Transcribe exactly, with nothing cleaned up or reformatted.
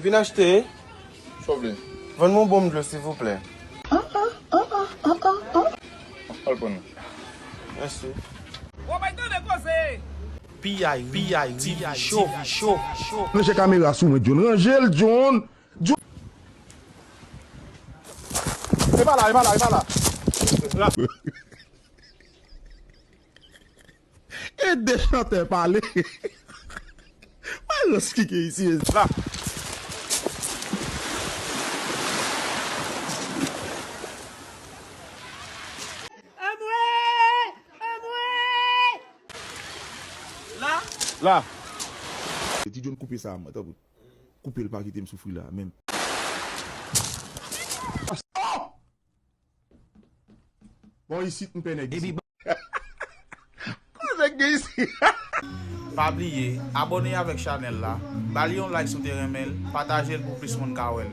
Vin achte. Sa w vle? Vann mwen yon bon dlo, silvouplè. Al pran. Mèsi. P I, P I, T V Show, show, show. Ranje kamera sou mwen, John. Ranje l, John. John. E pa la, e pa la, e pa la. E de chantè pale. Wè rans ki gen isi la. Anmwe! Anmwe! La. La. Ti John koupe sa, mwen, tanpri. Koupe l, pa kite m soufri la, menm. Oh! Bon, isit, m pè nèg isit. Kote nèg gen isi? Pa bliye, abòne avèk chanèl la, ba li yon like si w te renmen l, pataje l pou plis moun ka wè l.